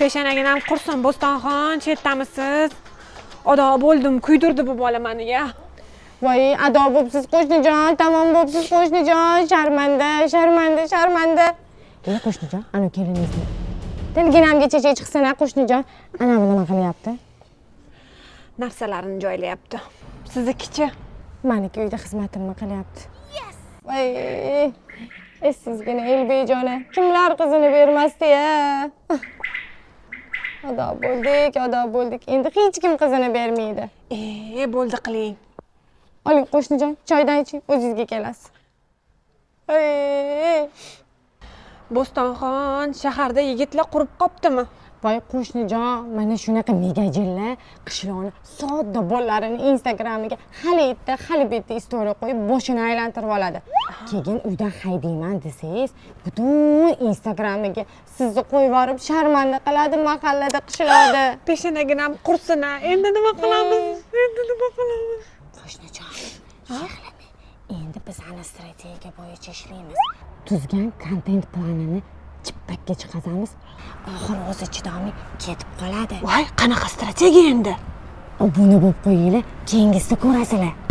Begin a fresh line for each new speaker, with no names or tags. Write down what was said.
Peshanaginam qursin, Bo'stonxon, chetdamisiz? Ado bo'ldim, kuydirdi bu bola mani ya.
Voy, ado bo'psiz, qo'shnijon, tamom bo'psiz, qo'shnijon, sharmanda, sharmanda, sharmanda. E, qo'shnijon, ana keliningizni. Tilginamga chechak chiqsin, a, qo'shnijon. Ana bu nima qilyapti?
Narsalarini joylayapti. Siznikichi?
Maniki uyda xizmatimni qilyapti. Voy, essizgina el bejona. Kimlar qizini bermasdi ya? Ado bo'ldik, ado bo'ldik. Endi hech kim qizini bermaydi.
E, bo'ldi, qiling.
Oling, qo'shnijon, choydan iching, o'zingizga kelasiz. Ey!
Bo'stonxon, shaharda yigitlar qurib qoptimi?
Voy, qo'shnijon, mana shunaqa megajinlar qishloqni sodda bolalarini Instagramiga hali yerda, hali bu yerda istoriya qo'yib, boshini aylantirib oladi. Keyin uydan haydayman desangiz, butun Instagramiga sizni qo'yib yuborib, sharmanda qiladi mahallada, qishloqda.
Peshanaginam qursin, a. Endi nima qilamiz? Endi nima qilamiz?
Qo'shnijon, yig'lamang. Endi bizani strategiya bo'yicha ishlaymiz. Tuzgan kontent planini chippakka chiqazamiz. Oxiri o'zi chidolmay ketib qoladi.
Voy, qanaqa strategiya endi?
Obuna bo'lib qo'yinglar, keyingisida ko'rasizlar.